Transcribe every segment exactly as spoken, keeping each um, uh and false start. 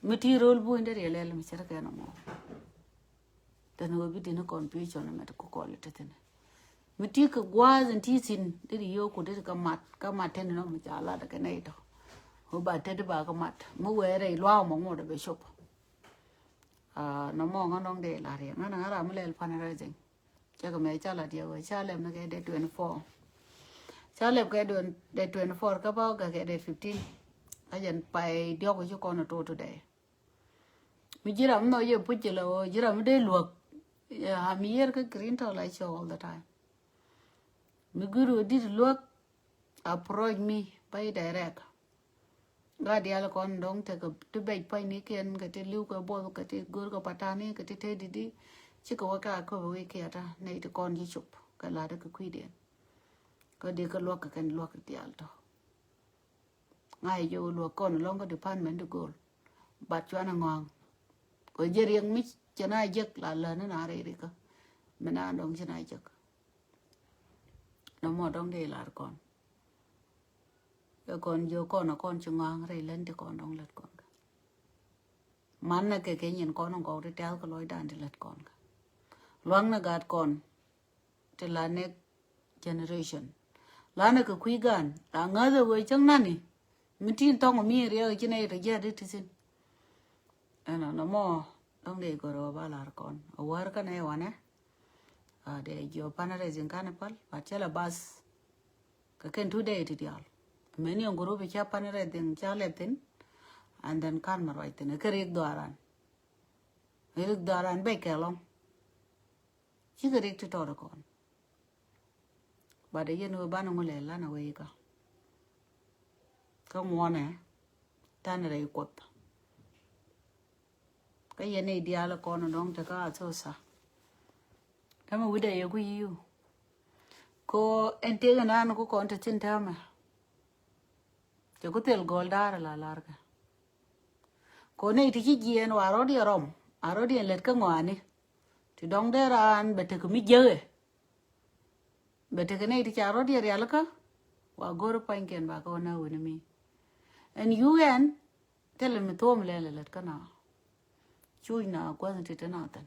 Mi ti ro̱l buny dee riɛl ɛl mi cɛ rɛ kɛn ɔmɔ. Tɛn ɣöö bi di̱n confusion mɛ ti kukɔl ti thin. Mi ti kɛ gua̱a̱th in ti thin dee ri yio̱w ku dee ri kɛ mat, kɛ mat tɛn inɔ mi ca lat kɛ nɛy tɔ. Ɣöö ba tet ba kɛ mat mi wɛɛrɛ iluaak mɔ ŋot bɛ cop. Nɔmɔ ŋa nɔŋ dee lar yɛ ŋa na ŋa ram mi lɛl fundraising. Cɛ kɛ mɛ ca lat yɛ ɣöö ca lɛp ni kɛ dee twenty four. Ca lɛp kɛ dee twenty four kä ba kɛ kɛ dee fifteen. Kä jɛn pay diɔk ci kɔn a to today. Mi ji̱ ram mi nhɔk yɛ puc ci la ɣöö ji̱ ram mi dee luäk. Am yiër kä green tɔ la show all the time. Mi guri ɣöö dit luäk approach me by direct. Gat diaal kɔn dɔ̱ŋ tekɛ ti bɛc pa̱nynikiɛn kɛ ti li̱w kɛ buɔth kɛ ti go̱r kɛ patani kɛ ti te di̱t i̱ cikɛ wä ka köpɛ wee kiɛ ta nɛy ti kɔn ji̱ cop kɛ la̱t kɛ kui̱diɛn. Kä di kä luäk kɛ kɛn luäk diaal tɔ. Ŋa̱c jɛ wä luäk kɔn lɔ̱ŋ kä department di go̱o̱l. Bat cuanɛ ŋɔaŋ kɛ jɛ riɛk mi cɛ na jek la lä ni na rɛy rikä. Mi na dɔ̱ŋ ci na jek. Nɔmɔ dɔ̱ŋ dee lar kɔn. Kɛ kɔn jiök kɔn a kɔn ci ŋɔaŋ rɛy län ti kɔn dɔ̱ŋ lät kɔn kɛ. Man na kɛ kɛ nyin kɔn in gɔw ti tɛth kɛ lɔcdan ti lät kɔn kɛ. Luaŋ na gat kɔn ti la next generation. Lanɛ kɛ kui̱ gan la ŋäth ɛ wee cäŋ nani. Mi tin thɔŋ mi riɛk ci nɛy tɔ jiat ti ti thin. Ɛnɔ nɔmɔ dɔ̱ŋ dee gɔr ɛ wä ba lar kɔn a wär kä nɛ wanɛ. Dee jiɔ panɛ rɛ ziŋ kanɛ päl bat cɛ la bas. Kɛ kɛn tu dee ti diaal mɛni ɛn gurup ca panɛ rɛ ziŋ ca lɛ thin. And then kan mɛ ruac thin kɛ rik dhuaran. Rik dhuaran bɛc kɛ lɔŋ. Cikɛ rik ti tɔt kɔn. Bat yɛn wee banɛ ŋu lɛ lanɛ wee ikä. Kä ŋuɔnɛ tanɛ rɛy kuoth. Kä yɛn i̱ diaal kɔn dɔ̱ŋ tekä athosa. Tämɛ wi̱cdɛ yɛ ku yiu. Ko ɛn tëëk ɛn an ku kɔn te thi̱n täämɛ. Cɛ ku thil gɔl da̱a̱r la larkɛ. Ko nɛy ti ci jiɛɛn wa rɔ̱diɛn rɔm a rɔ̱diɛn lät kä ŋɔaani. Ti dɔ̱ŋ dee raan bɛ tek mi jiäkɛ. Bɛ tekɛ nɛy ti ca rɔ̱diɛn rialikä. Wa go̱r pa̱nykiɛn ba kɛ wä na wen mi. Ɛn yuk ɛn thilɛ mi thuɔ̱ɔ̱m lɛl lät kä na. Cuc na gua̱th ti te na thɛn.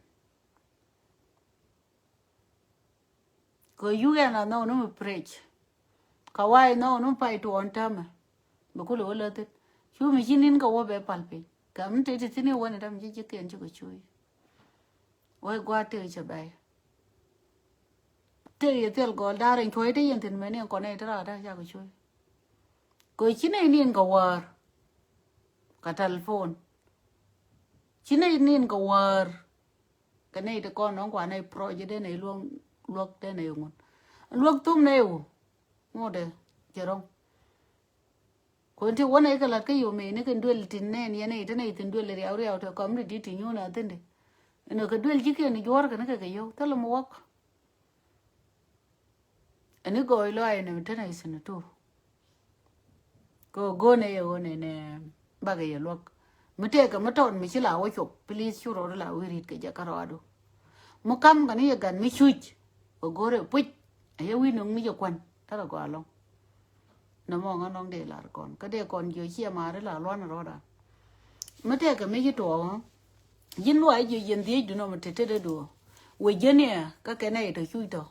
Kɛ yuk ɛn a nhɔk ni mi preach. Ka wa̱a̱ nhɔk ni mi pay tuɔɔn täämɛ. Bɛ kulɛ wä läthin cu mi ci ni̱n kɛ wä bɛ pal piny kɛ mi te ti thi̱n i̱ wä ni däm ci ji̱kiɛn ci kɛ cuuc. Wä i̱ gua̱a̱t tëë cɛ bɛy. Tëë yɛ thil gɔl da̱r in cuɔ̱c te yɛn thi̱n mɛni in kɔn nɛy te raar te ca kɛ cuuc. Kɛ ci nɛy ni̱n kɛ wäär. Kɛ telephone. Ci nɛy ni̱n kɛ wäär. Kɛ nɛy ti kɔn nɔŋ kua nɛy prɔc dee nɛy luɔk, luɔk dee nɛy ŋun. Luɔk thum nɛy wu. Ŋut dee cɛ rɔ̱ŋ. Kuɛn ti wä nɛy kɛ la̱t kä yom mɛy ni kɛn duel tin nɛn yɛn nɛy ti nɛy tin duel riaw riaw tɛ kɔm di di ti nyuun a thin di. Ɛn kɛ duel ji̱ kiɛn juɔ̱ɔ̱r kɛn kɛ kɛ yio̱w thilɛ mi wäk. Ɛn i̱ gɔɔy lɔaac ɛn ɛmɛ tenɛ i̱ thi̱n ɛ tuur. Kɛ ɣöö go̱o̱nɛ yɛ ɣöö nɛnɛ bakɛ yɛ luäk. Mi tëëkɛ mi tɔt mi ci la wä cop please cu rot la wi̱i̱ ri̱t kɛ jɛ kärɔadu. Mi ka̱m kɛ ni yɛ gat mi cuc. Kɛ go̱o̱rɛ puc. Ɛ yɛ wi̱i̱ no̱ŋ ni jɛ kuän tärɛ gɔaa lɔ̱ŋ. Nɔmɔ ŋä nɔŋ dee lar kɔn kä dee kɔn jiɔ ciɛ maari la luan rɔɔdan. Mi tɛkɛ mi ci tuɔɔk ɣä. Ji̱n luaac jiɔ jiɛn dhiec dunɔ mi tetedɛ duɔ. Wee jiɛn iɛ kä kɛnɛ itɔ cuc tɔ.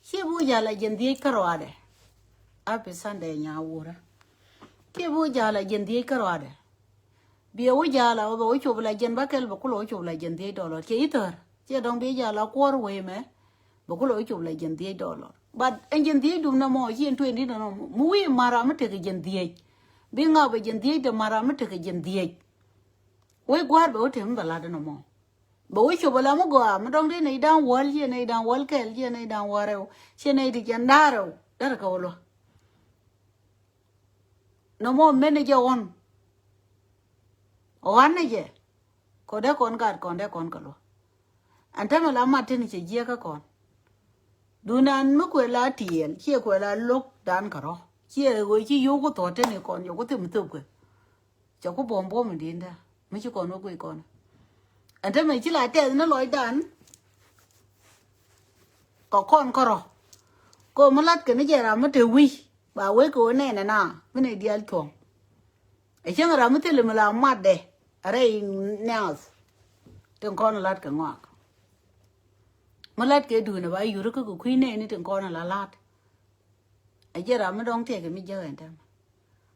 Ciɛ bi wä ja̱l a jiɛn dhiec kärɔadɛ. Happy Sunday nya wurä. Ciɛ bi wä ja̱l a jiɛn dhiec kärɔadɛ. Biɛ wä ja̱l a wä bɛ wä cop la jiɛn bäkɛl bɛ kulɛ wä cop la jiɛn dhiec dɔlɔr ciɛ ithär. Ciɛ dɔ̱ŋ bi ja̱l a kuɔr wee mɛ. Bɛ kulɛ wä cop la jiɛn dhiec dɔlɔr. But ɛn jiɛn dhiec dum nɔmɔ ci ɛn twenty nɔmɔ mi wi̱i̱ mara mi tekɛ jiɛn dhiec. Bi ŋa̱ bɛ jiɛn dhiec de mara mi tekɛ jiɛn dhiec. Wec gua̱a̱r bɛ wä tëë mi bɛ lat ɛn nɔmɔ. Bɛ wä cop ala mi gɔaa mi dɔ̱ŋ dee nɛy da̱ŋ wäl ciɛ nɛy da̱ŋ wäl kɛl ciɛ nɛy da̱ŋ wäl rɛw ciɛ nɛy ti jiɛn da̱ŋ rɛw. Derɛ kɛ wä luäk. Nɔmɔ mɛn ni jɛ ɣɔn. Ɣɔn ni jɛ. Kɔ dee kɔn gat kɔn dee kɔn kɛ luäk. Ɛn tämɛ la mat tini cɛ jiɛk kä kɔn. Dunan mi kuɛ la tiɛɛl ciɛ kuɛ la lo̱k dan kɛ rɔ ciɛ ɣöö ci yio̱w ku thuɔ̱t tini kɔn yɛ ku thim thop kɛ. Cɛ ku buɔ̱m buɔ̱m in di̱i̱n dee mi ci kɔn wä guic kɔn. Ɛn tämɛ ci la tɛth ni lɔcdan. Kɛ kɔn kärɔ. Kɛ mi la̱t kɛ ni jɛ ram mi te wi̱c ba wec kɛ wä nɛnɛ na mi nɛ diaal cuɔ̱ŋ. Ɛ cäŋ ram mi thilɛ mi la matdɛ. A rɛy niath tin kɔn lat kɛ ŋɔak. Mi lat kɛ duun a ba yuri kä kɛ kui̱ nɛɛni tin kɔn la lat. A jɛ ram mi dɔ̱ŋ tëëkɛ mi jäk ɛn tɛmɛ.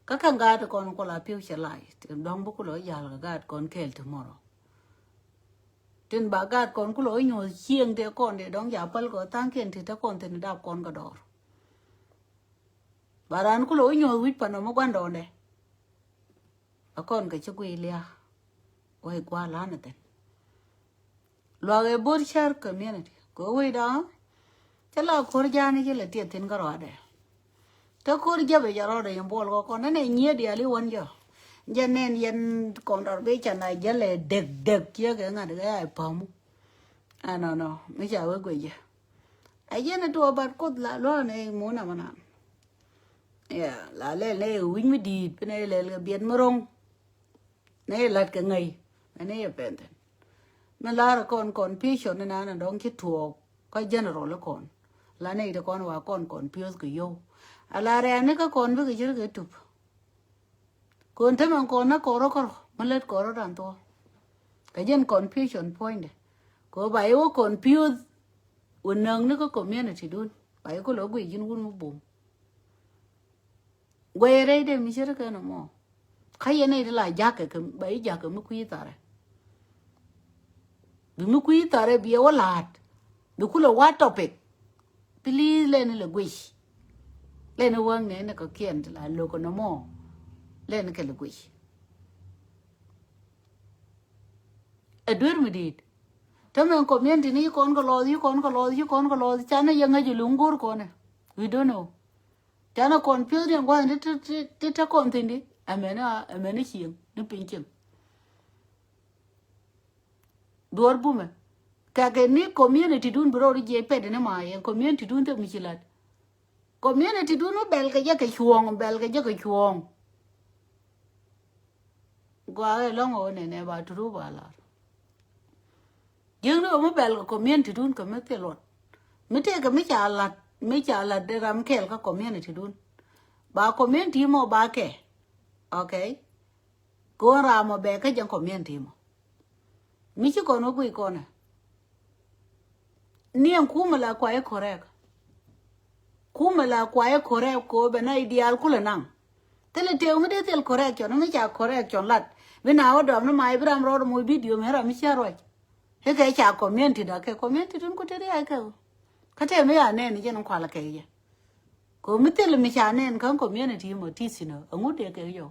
Kä kɛn gaat kɔn kula piu cɛ lay tin dɔ̱ŋ bi kulɔ jal kɛ gaat kɔn kɛɛl tomorrow. Tin ba gaat kɔn kulɔ nyuɔth cieŋ tëë kɔn dee dɔ̱ŋ ja päl kɛ tha̱a̱ŋkiɛn ti te kɔn thin dap kɔn kɛ dɔɔr. Ba raan kulɔ nyuɔth wi̱c pan nɔmɔ gua̱ndɔɔndɛ. A kɔn kɛ ci guiy lia̱a̱. Wec gua̱a̱ la̱a̱n a thin. Luak ɛ Bo̱r Cär community kɛ wec da̱a̱. Cä la ko̱r ja̱a̱ni ci lɛ tiɛth thi̱n kä rɔadɛ. Te ko̱r jäpɛ jɛ rɔɔdɛ yɛn buɔl kɔ kɔn nɛnɛ nyiee diaal i̱ wän jɔ. Jɛ nɛn yɛn kɔn dɔr bi can a jälɛ dek dek ciek ɛ ŋa̱t kɛ a i̱ pa̱mu. Ɛnɔnɔ mi ca wee guic jɛ. A jɛn ɛ tuɔɔk bat Kuoth la lua̱a̱n ɛ mun amä nan. Ya la lɛl nɛ ɛ wi̱c mi di̱i̱t bi nɛ ɛ lɛl kɛ biɛt mi ro̱ŋ. Nɛ ɛ la̱t kɛ ŋäc mɛ nɛ ɛ pɛn thi̱n. Mi la̱r ɛ kɔn confusion ni nan ɛ dɔ̱ŋ ci tuɔɔk kä general ɛ kɔn. La nɛ ɛ ti kɔn wa kɔn confuse kɛ yio̱w. A la rɛɛn ni kä kɔn bikɛ ci ri kɛ tup. Kɔn te mɛn kɔn na kɔrɔ kɔrɔ mi lät kɔrɔ dan thuɔ. Kɛ jɛn confusion puɔ̱nydɛ kɛ ba iwä confuse. Wä näk ni kä community dun ba iwä kɛ lɔ guic ji̱n wun mi bum. Guɛy rɛy dee mi ce̱t kɛn ɛmɔ. Kä yɛn nɛy ti la ja̱kɛ kɛ ba i̱ ja̱kɛ mi kui̱ tharɛ. Bi mi kui̱ tharɛ bi ɛ wä la̱a̱t. Bi kulɛ wa topic. Please lɛn ilɛ guic. Lɛn iwäŋ nɛn ikɛ kiɛn ti la lo̱k ɛn ɛmɔ. Lɛn ikɛ lɛ guic. Ɛ duer mi di̱i̱t. Tämɛ community ni yi kɔn kɛ lɔth yi kɔn kɛ lɔth yi kɔn kɛ lɔth canɛ yɛ ŋäc iluŋ go̱r kɔnɛ. We don't know. Canɛ confuse ni ɛn gua̱th ni ti ti ti te kɔn thi̱n di. Ɛmɛni ɛmɛni cieŋ ni piny cieŋ. Duɔ̱ɔ̱r bumɛ kɛkɛ ni community dun bi rɔɔd jiɛc pɛt ni ma yɛn community dun thek mi ci lat. Community dun mi bɛl kɛ jɛ kɛ cuɔ̱ɔ̱ŋ bɛl kɛ jɛ kɛ cuɔ̱ɔ̱ŋ. Gua̱a̱k ɛlɔ̱ŋ ɣöö nɛnɛ ba turu ba lar. Jiäkni ɣöö mi bɛl kɛ community dun kɛ mi thil luɔt mi tëëkɛ mi ca lat mi ca lat dee ram kɛɛl kä community dun. Ba community mɔ ba kɛ. Okay. Kɛ ɣöö ram ɔ bɛ kä jɛn community mɔ. Mi ci kɔn wä guic kɔnɛ. Ni ɛn kumɛ la kuay correct. Kumɛ la kuay correct kɛ ɣöö bɛ na idial kulɛ naŋ. Thilɛ tëë mi dee thil correction mi ca correction lat. Bi na wä dɔm ni ma ibi ram rɔɔd moc video mi ram mi cia ruac. Ikɛ ca community da kɛ community tin ku te riac kɛ ɣöö kä te mi ya nɛn jɛn kual kɛ yɛ. Kɛ mi thil mi ca nɛn kä community mɔ ti thin ɔ ɛŋu dee kɛ yɔ.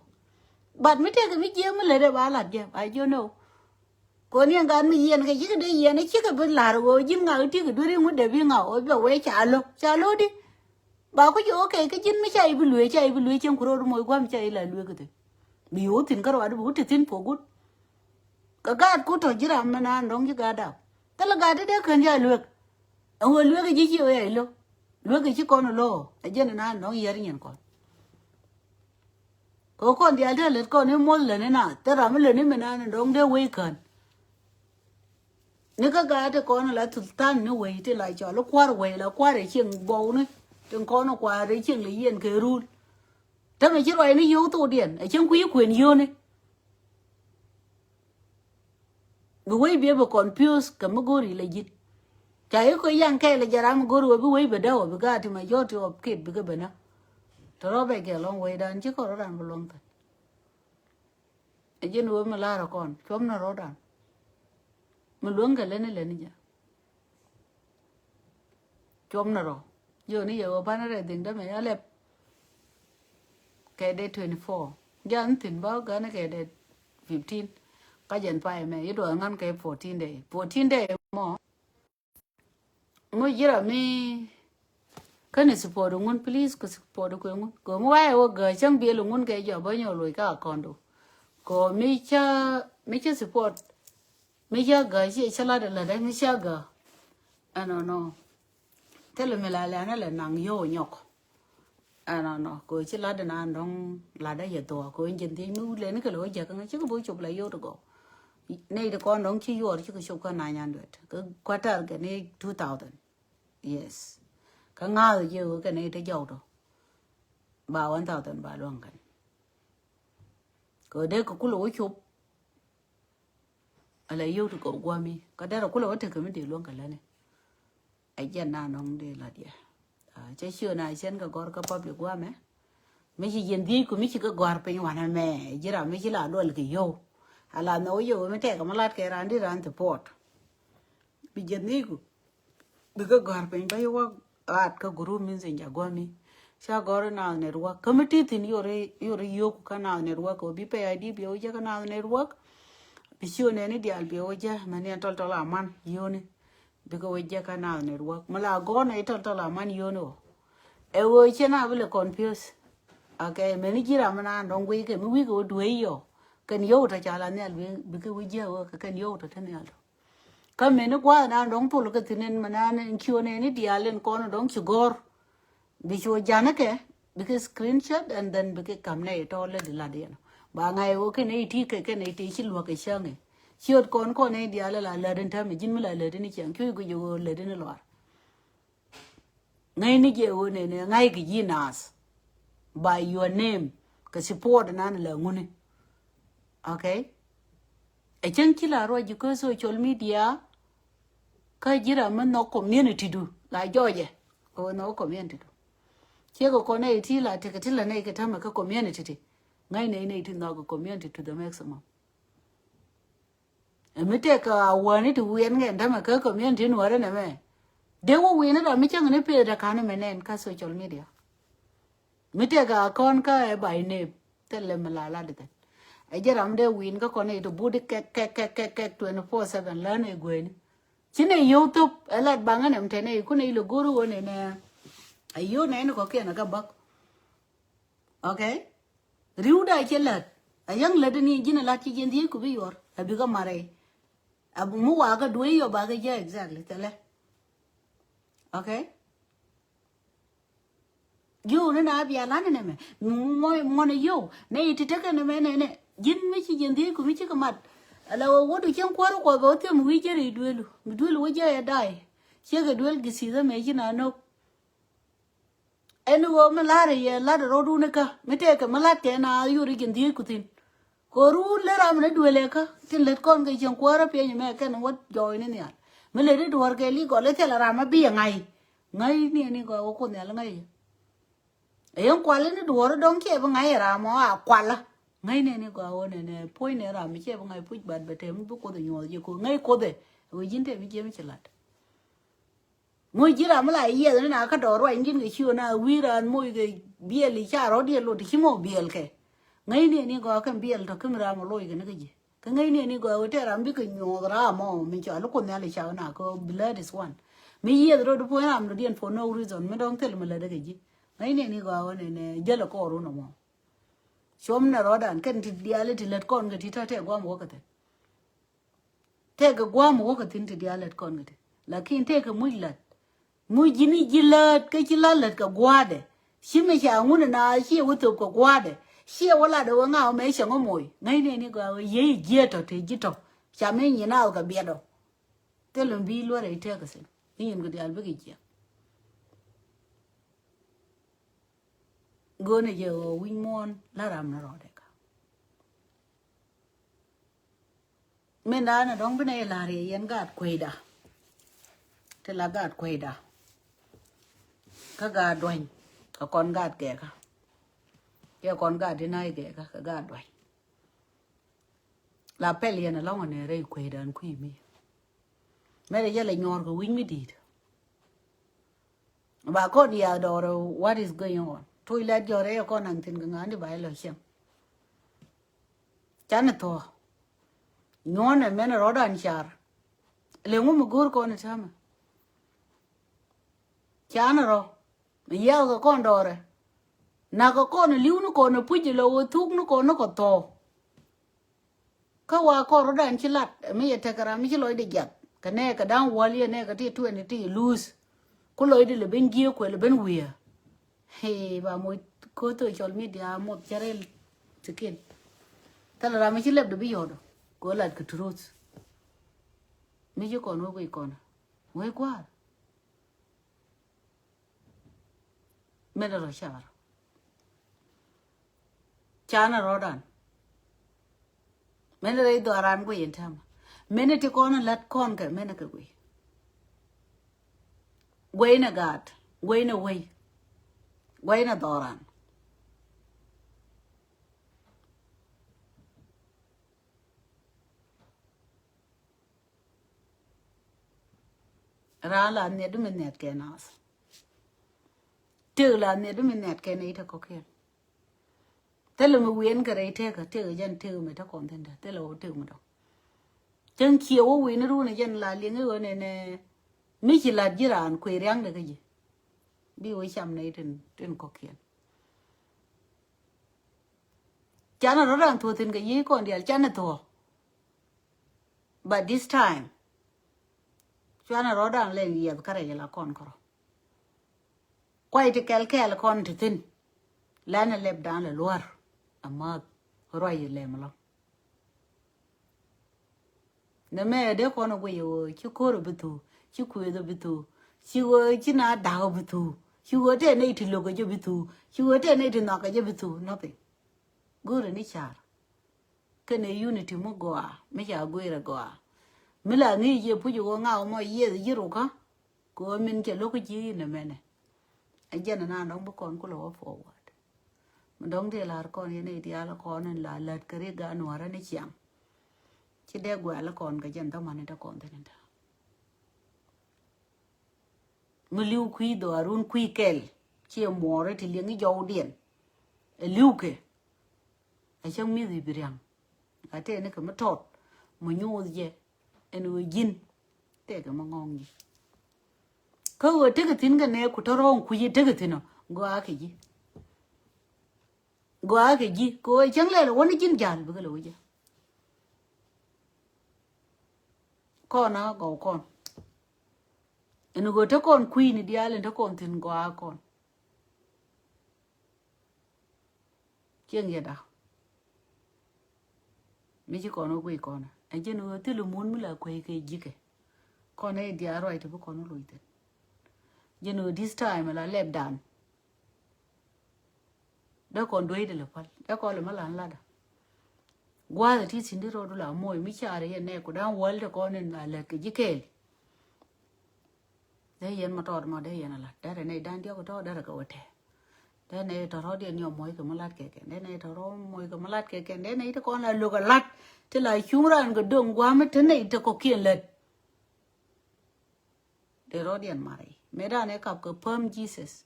But mi tëëkɛ mi jiɛk mi lät ɛ ba lat jɛ ba jiɔ nɛ ɣöö. Kɛ ni ɛn gat mi yiɛn kɛ cikɛ dee yiɛn ɛ cikɛ bi la̱r ɣöö ji̱n ŋak i̱ ti̱k i̱ duer i̱ ŋut dee bi ŋak ɣöö bɛ wee ca lo̱k ca lo̱k di. Ba ku jiɔ kɛ kä ji̱n mi ca i̱ bi luee ca i̱ bi luee cieŋ ku ro̱o̱d moc gua̱m ca i̱ la luee kä thi̱n. Bi yo̱o̱ thi̱n kä ruaadi bi ku ti thi̱n puɔ̱k gut. Kɛ gaat ku tɔ̱ ji̱ ram mi naan dɔ̱ŋ ji̱ gaat dap. Thilɛ gaat ti dee kän jɛ a luek. Ɛn ɣöö luek ji̱ ci ɣöö yɛ ilo̱ luek ci kɔn ilo̱. Ɛ jɛn inan nɔŋ yɛr nyin kɔn. Kɛ kɔn diaal te lät kɔn i̱ muɔth läni na thil ram mi läni mi nan dɔ̱ŋ dee wec kän. Ni kä gaat ti kɔn la thul than ni wec ti la cɔl i̱ kua̱r wec la kua̱r ɛ cieŋ buɔwni. Tin kɔn i̱ kua̱r ɛ cieŋ lɛ yiɛn kɛ rul. Tämɛ ci ruac ni yio̱w thokdiɛn ɛ cieŋ kui̱ kuën yio̱ni. Bi wec biɛ bi confuse kɛ mi go̱o̱ri lɛ ji̱n. Ca i̱ koc yaŋ kɛɛl jɛ ram mi go̱o̱ri wä bi wec bɛ däk wä bi gaat ti majority of kid bikɛ bɛ näk. Tɔ̱ rɔ bɛ gɛl ɔŋ wecdan ci kɔn rɔ̱dan bi luɔ̱ŋ thi̱n. Ɛ ji̱n wä mi la̱rä kɔn cuɔ̱m ni rɔ̱dan. Mi luäŋ kɛ lätni lätni jɛ. Cuɔ̱m ni rɔ jiɔni yɛ ɣöö pa̱n rɛy dhiŋdä mɛ ya lɛp. Kɛ dee twenty four jian thi̱n bä gani kɛ dee fifteen. Kä jɛn pay mɛ yi duɔth ŋän kɛ fourteen day fourteen day mɔ. Ŋu ji̱ ram mi käni support ŋun please kɛ support kuɛ ŋun kɛ mi wayɛ wä gääc cäŋ biɛl ŋun kɛ jɔp bä nyɔk loc kä akɔndu. Kɛ mi cä mi cä support. Mi cä gääc ci cä lat lat mi cä gääc. Ɛnɔnɔ. Thilɛ mi la lɛn lɛ naŋ yio̱w nyɔk. Ɛnɔnɔ kɛ ɣöö ci lat ɛn an dɔ̱ŋ lat ɛ yɛ thuɔ̱k kɛ ɣöö ji̱n thiec mi wut lɛni kɛ lɛ wä jiäk ŋä cikɛ bo̱ cop la yot kɔ. Nɛy ti kɔn dɔ̱ŋ ci yuɔr cikɛ cop kä nine hundred kɛ kua̱tär kɛ ni two thousand. Yes. Kä ŋa̱th jiɛ ɣöö kɛ nɛy ti jɔw tɔ ba one thousand ba luäŋ kɛn. Kɛ ɣöö dee kɛ kulɛ wä cop. Ala yio̱w ti kɔ guami. Ka derɛ kulɛ wä tekɛ mi dee luɔ̱ŋ kɛ läni. Ɛ jɛn na nɔŋ dee lat yɛ. Cɛ ciö na cɛn kɛ gɔr kä public guamɛ. Mi ci jiɛn dhiec ku mi ci kɛ gɔr piny wanɛ mɛ. Ji̱ ram mi ci la duɔl kɛ yio̱w. Ala nhɔk yio̱w mi tɛk mi lat kɛ ran di ran ti puɔt. Bi jiɛn dhiec ku. Bikɛ gɔ̱a̱r piny bä iwä ɣa̱a̱t kä group min thi̱n ca guämi. Ca gɔ̱r i̱ Naath Network. Kä mi ti thi̱n yori yori yio̱k kä Naath Network kɛ bi pɛy ID bi wä jɛ kä Naath Network. Bi ci wä nɛni diaal bi wä jɛ mɛni ɛn tɔl tɔl aman yoni. Bikɛ wä jɛ kä Naath Network mi la gɔ̱r nɛ i tɔl tɔl aman yoni wä. Ɛ wä cɛ na bi lɛ confuse. Okay, mɛni ji̱ ram mi naan dɔ̱ŋ guiy kɛ mi wi̱i̱ kɛ wä duee yɔ. Kɛn yio̱w tɔ ca la nhial bikɛ wä jɛ wä kɛ kɛn yio̱w tɔ te nhial tɔ. Kä meni gua̱a̱th nan dɔ̱ŋ thol kä thi̱n ɛn mɛ nan ɛn kiön ɛn i̱ diaal ɛn kɔn dɔ̱ŋ ci gɔ̱r. Bi cu ja̱n kɛ bikɛ screenshot and then bikɛ ka̱m nɛ itɔ lät ilat yɛn. Ba ŋa̱c ɣöö kɛn iti kɛ kɛn iti ci luäk kɛ cäŋ ɛ. Ciöt kɔn kɔn ɛn i̱ diaal ila lät in täämɛ ji̱n mi la lät in i̱ cäŋ kiöc guic ɣöö lät in i̱ luaar. Ŋäcni jɛ ɣöö nɛnɛ ŋa̱ckɛ ji̱ naath by your name kɛ support nan la ŋuni. Okay. Ɛ cäŋ ci la ruac ji̱ kä social media. Kä ji̱ ram mi nhɔk community du la jɔɔcɛ kɛ wä nhɔk community du. Ciek kɛ kɔn nɛy ti la tekɛ ti la nɛy kɛ tämɛ kä community ti ŋäc nɛy nɛy ti nhɔk community to the maximum. Ɛ mi tëëk a wäni ti wiɛn kɛ tämɛ kä community nuɔrɛ nɛ mɛ. Dee wä wi̱i̱ni ram mi cäŋ ni peth dɛ ka̱n mɛ nɛn kä social media. Mi tëëk a kɔn kä ɛ by name. Thilɛ mi la lat ithin. Ɛ jɛ ram dee wi̱i̱n kä kɔn ɛ ito but kɛk kɛk kɛk kɛk kɛk twenty four seven län ɛ gueni. Ci nɛ yio̱w thop ɛ lat baŋä nɛm tɛn ɛ kun ɛ ilo go̱r wä nɛ nɛ. Ɛ yio̱w nɛ ni kɔkiɛn ɛ kä bäk. Okay. Ri̱wda cɛ lät a yäŋ lät ni ji̱n a lat ci jiɛn dhiec ku bi yuɔr a bikɛ marɛ. A mi wakä duee yɔ bakä jɛ exactly thilɛ. Okay. Ji̱ wuni na bia lan nɛ mɛ mɔnɛ yio̱w nɛ iti tekɛ nɛ mɛ nɛ nɛ ji̱n mi ci jiɛn dhiec ku mi cikɛ mat. Ala wä wä du cieŋ kuäär kuɔ bɛ wä thiɛm wi̱i̱ jɛ ri duelu mi duelu wä jɛ ɛ da̱a̱. Ciekɛ duel gi thithä mɛ ci na no̱k. Ɛn ɣöö mi la̱rä yɛ la̱t rɔ̱dun ikä mi tëëkɛ mi la̱t kɛ na yuri ji̱n dhiec ku thi̱n. Kɛ ɣöö run lät ram ni duël ɛ kä tin lät kɔn kɛ cieŋ kuäärä piɛny mɛ kɛn wä jɔɔy ni nhial. Mi lät i̱ duɔ̱ɔ̱r kɛ li gɔl i̱ thilɛ ram a bi ɛ ŋa̱c. Ŋa̱c ni ɛn i̱ gɔaa wä kuoth nhial ŋa̱c. Ɛ yɛn kual in i̱ duɔ̱ɔ̱r i̱ dɔ̱ŋ kiɛ bi ŋa̱c ɛ ram ɔ a kualä. Ŋa̱c ni ɛn i̱ gɔaa wä nɛnɛ puɔ̱ny ni ram mi kiɛ bi ŋa̱c puc bat bɛ tɛm bi kuoth ɛ nyuɔth ji̱ ko̱ ŋa̱c kuoth ɛ. Ɛ wä ji̱n tɛm i̱ jiɛm i̱ ci la̱t. Ŋuc ji̱ ram mi la yiɛth ni na kä dɔɔr ruac ji̱n kɛ ci ɣän a wi̱i̱ raan moc kɛ biɛl i̱ ca rɔ̱diɛn lot i̱ ci mɔ biɛl kɛ. Ŋäcni ni gɔaa kɛn biɛl tɔ̱ kä mi ram mi loc kɛ ni kä ji̱. Kä ŋäcni ni gɔaa ɣöö tɛɛr ram bikɛ nyuɔth ram mɔ mi cɔal i̱ Kuoth Nhial i̱ ca ɣän a kä blood is one. Mi yiɛth rot i̱ puɔ̱ny ram dɔ̱diɛn for no reason mi dɔ̱ŋ thil mi lätdä kɛ ji̱. Ŋäcni ni gɔaa ɣöö nɛnɛ jäl ɛ kɔɔr wun ɛmɔ. Cuɔm nɛ rɔ̱dan kɛn ti diaal i̱ ti lät kɔn kɛ ti tɔ̱ tɛɛ guam wä kɛ thil. Tëëkɛ gua̱a̱m wä kɛ thi̱n ti diaal lät kɔn kɛ ti. Lakin tëëkɛ muc la̱t. Muc ji̱n i̱ ji̱ läät kä ci la̱t lät kɛ gua̱a̱dɛ. Ci mi ca ŋun ina ciɛ wä thöp kɛ gua̱a̱dɛ. Ciɛ wä latdɛ wä ŋa̱ wä mɛ cɛ ŋä moc. Ŋäcni ni gɔaa wä yiey jiɛ tɔ̱ te ji̱ tɔ̱. Ca mi nyin naath kɛ biɛt ɔ. Thil mi bi luɔrɛ i̱ tëëkɛ thi̱n. Ni nyin kɛ diaal bikɛ jiɛk. Go̱o̱nɛ jɛ ɣöö wi̱c muɔ̱ɔ̱n la ram ni rɔɔdɛ ka. Min daanɛ dɔ̱ŋ bi nɛ i̱ la̱r yɛ yɛn gaat kueyda. Ti la gaat kueyda. Kä gaat duany kɛ kɔn gaat gɛɛkä. Kɛ kɔn gaat di na̱a̱c gɛɛkä kɛ gaat duany. La pɛl yɛn alɔ̱ŋ anɛ rɛy kueydan kui̱ mi. Mɛrɛ jɛ lɛ nyuɔ̱ɔ̱r kɛ wi̱c mi di̱i̱t. Ba kɔn ya dɔɔrɛ what is going on. Tuc lɛt jɔrɛ yɛ kɔn naŋ thi̱n kɛ ŋa̱n di ba ilɔ cieŋ. Canɛ thuɔ̱ɔ̱. Nyuɔ̱nɛ mɛn rɔ̱dan car. Leŋ wä mi go̱o̱r kɔn i̱ täämɛ. Canɛ rɔ. Mi yiath kɛ kɔn dɔɔrɛ. Nak kɛ kɔn i̱ li̱w ni kɔn i̱ puc ilɔ wä thuk ni kɔn ni kɔ thuɔ̱ɔ̱. Kä wa kɔn rɔ̱dan ci lat mi yɛ tekɛ ram mi ci lɔcdɛ jiath kɛ nɛɛkɛ da̱ŋ wäl yɛ nɛɛkɛ ti tuɛn ti luuth. Ku lɔcdɛ lɛ ben jiëë kuɛ lɛ ben wi̱i̱. Hee ba moc ko̱ social media moth cɛ rɛl thi̱kin. Thilɛ ram mi ci lɛpdɛ bi yɔ̱ɔ̱dɔ kɛ ɣöö lat kɛ truth. Mi ci kɔn wä guic kɔn wä gua̱a̱r. Mɛn rɔ car. Canɛ rɔ̱dan. Mɛn rɛy dhɔaran guic in täämɛ. Mɛnɛ ti kɔn lat kɔn kɛ mɛnɛ kɛ guiy. Guiy ni gaat, guiy ni wei, guiy ni dhɔran. Raan la nhiɛt mi nhiɛt kɛ nath. Tëk la nhiɛt mi nhiɛt kɛ nɛy te kɔkiɛn. Thilɛ mi wiɛn kɛ rɛy tëkä, tëk jɛn tëk mi te kɔn thi̱n dä, thilɛ wä tëk mi dɔ̱ŋ. Cäŋ ciɛ wä wi̱i̱ ni run jɛn la liŋ i̱ ɣöö nɛnɛ mi ci la̱t ji̱ raan kuëë ria̱ŋdɛ kä ji̱. Bi wä cam nɛy tin, tin kɔ̱kiɛn. Canɛ rɔ̱dan thuɔ̱ɔ̱ thi̱n kɛ yiëë kɔn diaal, canɛ thuɔ̱ɔ̱. But this time, cuanɛ rɔ̱dan lɛ yiɛth kärɛ jɛ la kɔn kärɔ. Kuay ti kɛl kɛɛl kɔn ti thi̱n. Lɛn ɛ lɛpdan lɛ lua̱r. Amäth ruac yɛ lɛm lɔ. Nɛ mɛ dee kɔn ɛ guiy ɛ ɣöö ci ko̱r ɛ bi thuu, ci kuëëth ɛ bi thuu, ci ɣöö ci na da̱k ɛ bi thuu, ci ɣöö tɛɛ nɛy ti lo̱k ɛ jɛ bi thuu, ci ɣöö tɛɛ nɛy ti nhɔak ɛ jɛ bi thuu. Nothing. Go̱o̱rɛ ni car. Kɛnɛ unity mi gɔaa mi ca guiir ɛ gɔaa. Mi la ŋi̱i̱c yɛ puc ɣöö ŋaw mɔ yieth ji̱ rukä. Kɛ ɣöö min cɛ lo̱k ji̱ in ɛmɛnɛ. Ɛ jɛn ɛnan dɔ̱ŋ bi kɔn kulɛ wä forward. Mi dɔ̱ŋ ti lar kɔn yɛn i̱ diaal kɔn in la lät kɛ ri gan nuäärä ni ciaŋ. Ci dee guɛl kɔn kɛ jɛn dhamani te kɔn thin in te. Mi li̱w kui̱ dhɔaarun kui̱ kɛl ciɛ muɔɔrä ti liɛŋ i̱ jɔwdiɛn. Ɛ li̱wkɛ. Ɛ cäŋ mi̱th i̱ bi ria̱ŋ. Ka tɛɛni kɛ mi tɔt mi nyuuth jɛ ɛn ɣöö ji̱n tɛɛkɛ mi ŋɔ̱ŋ ji̱. Kä ɣöö tekɛ thi̱n kɛ nɛɛku tɔ̱ rɔ̱ɔ̱ŋ kui̱ tekɛ thi̱n ɔ gɔaa kɛ ji̱. Gɔaa kɛ ji̱ kɛ ɣöö cäŋ lɛl ɛ wä ni ji̱n ja̱l bikɛ lɛ wä jɛ. Kɔn a gɔw kɔn. Ɛn ɣöö te kɔn kui̱ni diaal in te kɔn thi̱n gɔaa kɔn. Cieŋ yɛ da̱k. Mi ci kɔn wä guiy kɔn ɛ jɛn ɣöö thil mun mi la kueec kɛ ji̱kɛ. Kɔn ɛ diaal ruac te bi kɔn wä loc thi̱n. Jɛn ɣöö this time la lɛpdan. Dee kɔn dueydɛ lɛ päl dee kɔn lɛ mä lan latdä. Gua̱a̱th ɛ ti thi̱n di rɔɔdu la moc mi carɛ yɛ nɛɛku da̱ŋ wäl te kɔn in la lät kɛ ji̱ kɛɛl. Dee yɛn ma tɔɔt ma dee yɛn a lat derɛ nɛy da̱ŋ diɔ̱k tɔɔt derɛ kɛ wä tɛɛ. Dee nɛy tɔ̱ rɔ̱diɛn yɔ moc kɛ mi lat kɛ kɛn dee nɛy tɔ̱ rɔ̱ moc kɛ mi lat kɛ kɛn dee nɛy ti kɔn la lo̱k a lat. Ti la cuŋ raan kɛ do̱ŋ gua̱a̱m mi te nɛy te kɔ̱kiɛn lät. Dee rɔ̱diɛn mari mëëdan ɛ kap kɛ päm Jesus.